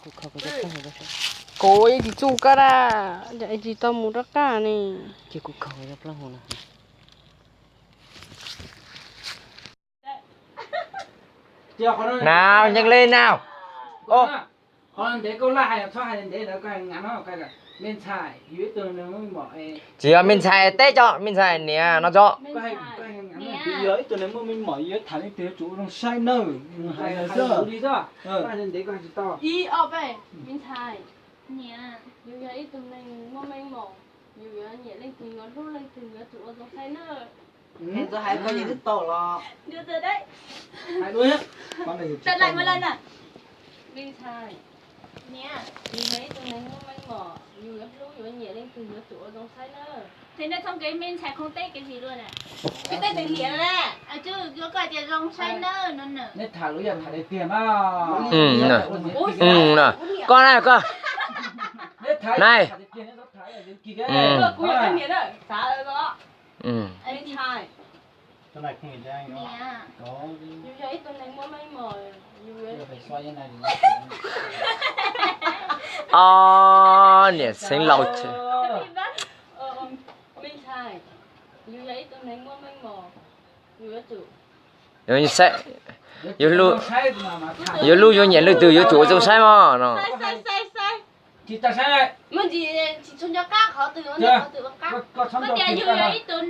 Kuv yeej tsis txuj koj dab, es tsis tau mus rov qab ne. Nau nyeej li nau. Tsis yog me ntxhais teb tso, me ntxhais niam no tso. Ib ob peb, me ntxhais. Niam, yus yog ib tug neeg muaj meej mom, yus yuav nyiam leej twg, yuav hlub leej twg, yuav tsum ua zoo saib nawb. Twb tau los. Me ntxhais, yus yog ib tug neeg muaj meej mom, yus yuav hlub yuav nyiam leej twg, yuav tsum ua zoo saib nawb. Ces nej txhob kev me ntxhais khoom teb kev vim luaj na. Kev teb twg liam na. Koj tias zoo saib nawb no na. Neb tham lus yog tham tiag tiag mas. Koj na koj. Neb tham tiag tiag, neb txhob tham tiag tiag. Kuv yog koj niam na. Xav los. Yus yog ib tug neeg muaj meej mom, yus yuav... Ob niam xeev laus. Me ntxhais, yus yog ib tug neeg muaj meej mom, yus yuav tsum... Yuav hlub yuav nyiam leej twg yuav tsum ua zoo saib mog no.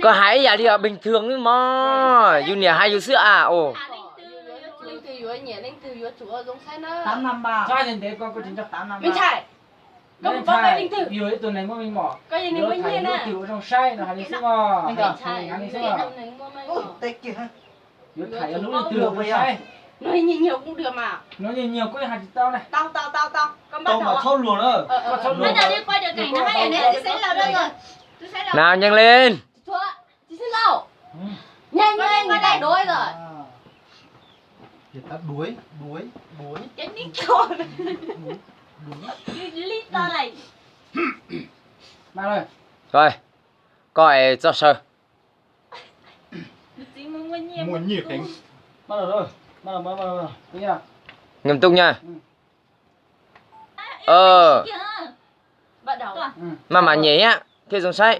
Koj hais ib yam li bình thường mog, yus niam hais yus xwb as. Leej twg yuav nyiam leej twg yuav tsum ua zoo saib na. Me ntxhais, koj mus paub leej twg? Yus yog ib tug neeg muaj meej mom, koj yog neeg muaj nyiaj na. Yuav tham yuav hlub leej twg ua zoo saib. No nyiag nyiag kuj hais tsis tau na. Tau mas txhob luag na. Koj txhob luag. Nau nyeej li. Koj es txoj saw. Nws tus nha. Maj mam nyem thiaj zoo saib.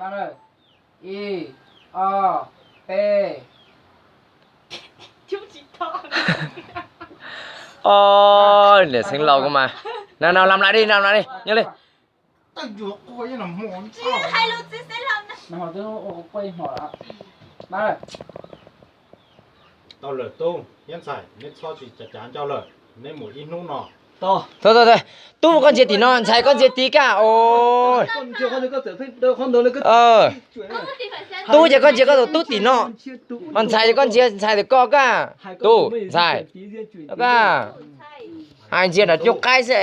Ob niam xeev laus koj mas. Na na, lam lais li, lam lais li, nyob li. Tau lawm tub, Yeeb ntxhais, neb txhob tsis cav cav nco lawm, neb mus ib hnub no. Tub, koj ntsia tim no, ntxhais koj ntsia tim koj os. Tub ces koj ntsia koj tus tub tim no, ho ntxhais ces koj ntsia ntxhais tim koj koj. Tub, ntxhais, koj hais ntsia nram cuj qaib xwb es.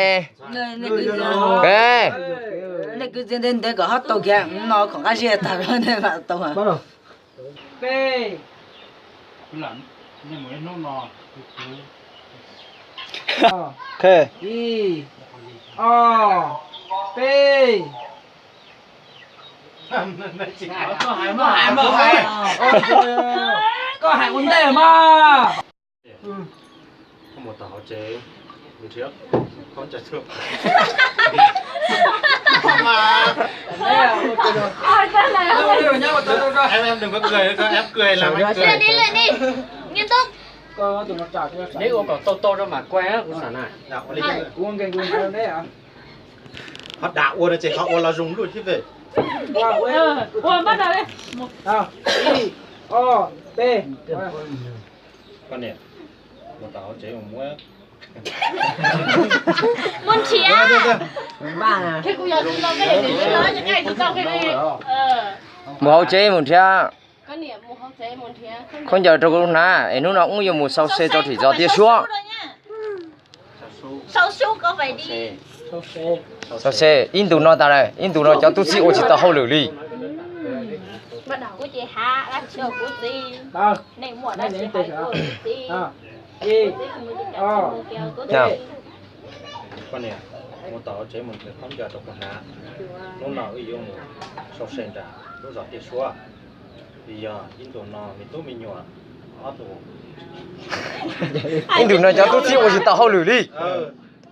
Nej kwv txiv ntev ntev kom ho tau kiag no kom nqaij zig tag nej mam tau. Peb, ib, ob, peb. Koj hais ua ntej mas. Neb ua kom tau tau rau mas kuaj kuv xav na. Ho dam ua no ces ho ua los zoo luaj thiab ve. Ib, ob, peb. Koj niam, mus tom hauv tsev mus muab. Mus nrhiav. Mus hauv tsev mus nrhiav. Khaub ncaws rau kuv hnav es hnub no wb yuav mus sau se rau tim zos tiaj suab. Sau se, ib ntus no tas lawm, ib ntus no cov tub txib ua tsis tau hauj lwm li. Koj niam, mus tom hauv tsev mus nrhiav khaub ncaws rau kuv hnav. Hnub no wb yuav mus sau se nram lub zos tiaj suab. Vim yog ib ntus no me tub me nyuam ob tug. Ib ntus no cov tub txib ua tsis tau hauj lwm li.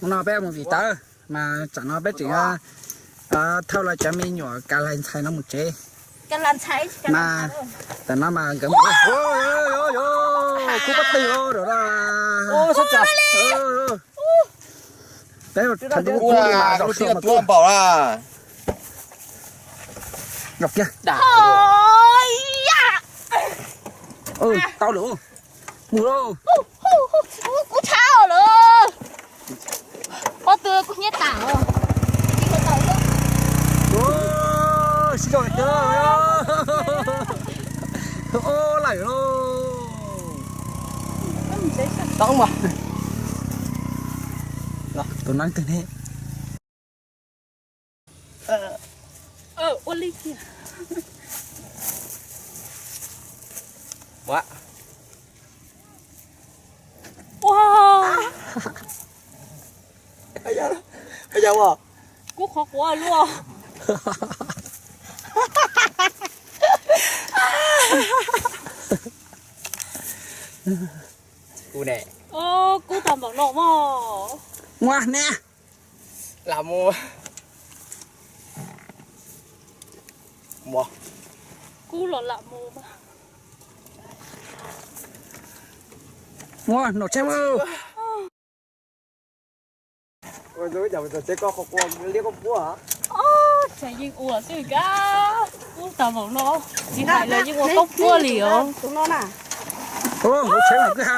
Hnub no peb mus vim tawv mas tsam no peb tseem Thauj los cov me nyuam ka lais ntxhais no mus tsev. Mas tam no mas nkawd, kuv pob tw los rau, peb thaum ntub kuv li mas zaum xyuas mas kuv npaum na. Zaum kiag. Tau lawm, mus lauj. Kuv tshab lawm. Pob tw kuv hnyiab tas. Sib zog tiag. Lawm lauj. Tau mas. Tus neeb twg ne? Ua li tiag. Ua, kuv qhuav quav luaj. Kuv ne, kub tag npaum no mog. Muab ne. Lam mus. Mus. Kub los lam mus mas. Muab nom tseb mus. Tsam yeej ua xwb kab, kub tag npaum no, tsis hais los yeej ua toob puab li os. Tus no na. Tus no na. Tus no na.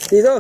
Tim no.